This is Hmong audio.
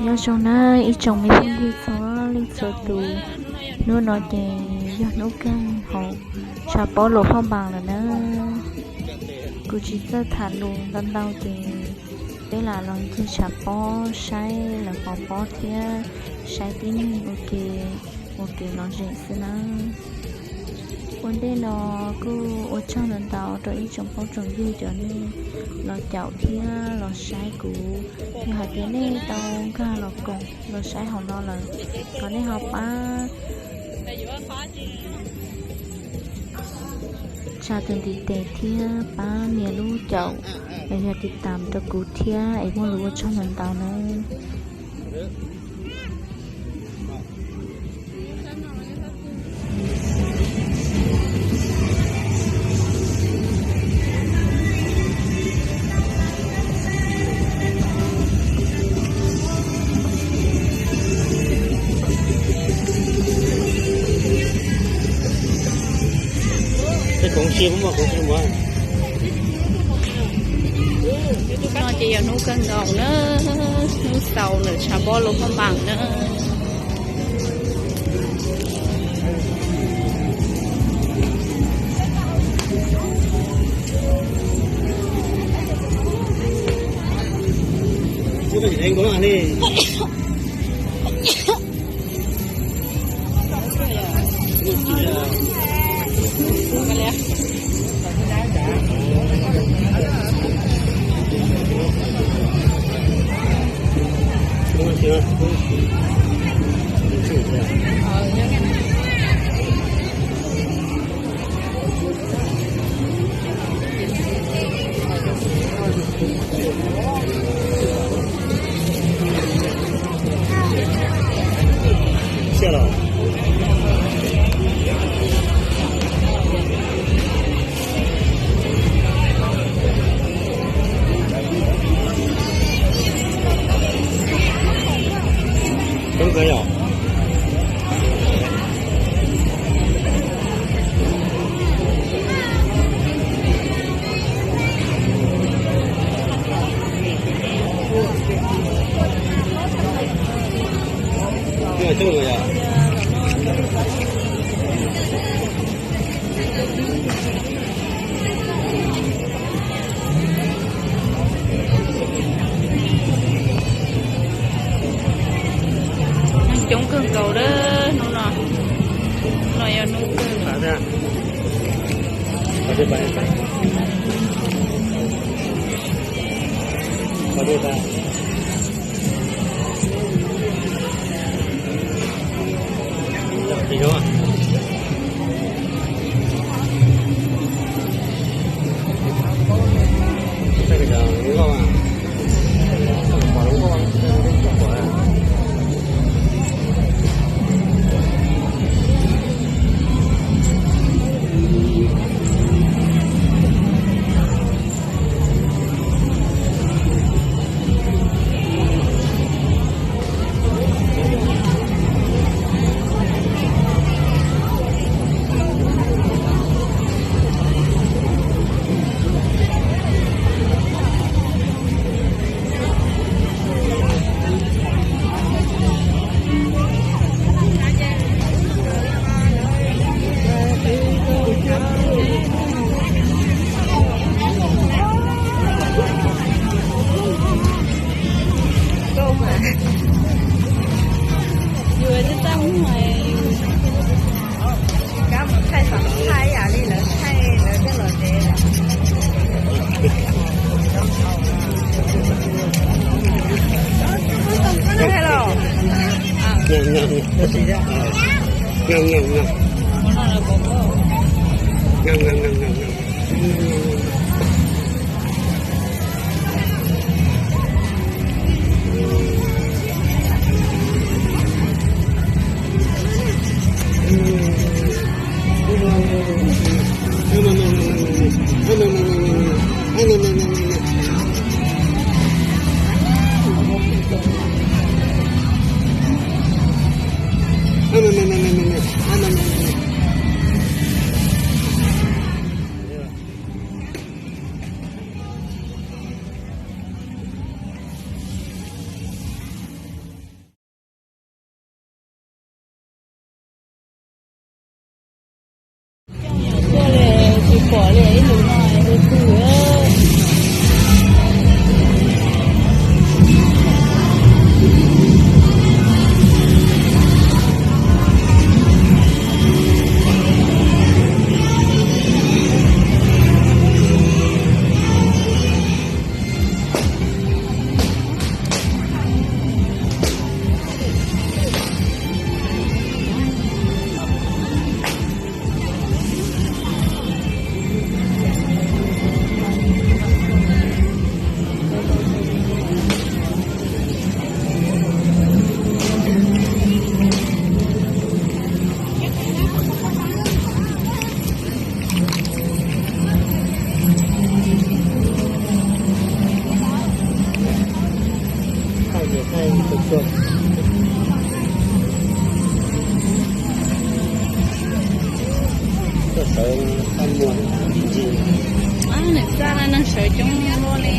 Nyob zoo na ib tsoom me phooj ywg txhua leej txhua tus, hnub no ces yog hnub kawg hauv tshav pob Luas Phaj Npas lawm na. Kuv tsis txawj tham lus ntau ntau ces peb lam los ncig tshav pob saib lawv pov pob thiab saib tib neeg ua ke, ua kev lom zem xwb na. Ua ntej no kuj ua tsaug ntau ntau rau ib tsoom phooj tsoom ywg cov nej los caum thiab los saib kuv. Yog hais tias nej tau nkag los koom los saib hauv no lawm, thov nej ho pab tsa tus ntiv tes thiab pab nias lub caum los yog tiv tam rau kuv thiab es muaj lus ua tsaug ntau ntau nawb. No ces yog hnub kawg nkaus na, hnub xaus ntawm tshav pob Luas Phaj Npas na. Neeg coob kawg nkaus lawm hnub no, hnub no yog hnub kawg. Tsis kam mus thaij xov thaij ib yam li lawv thaij lawv thiaj los tsev. Hello. Tuaj, tuaj sawv qab muag ntsis ntsis. Nws txaj na, neeg sawv coob luaj li.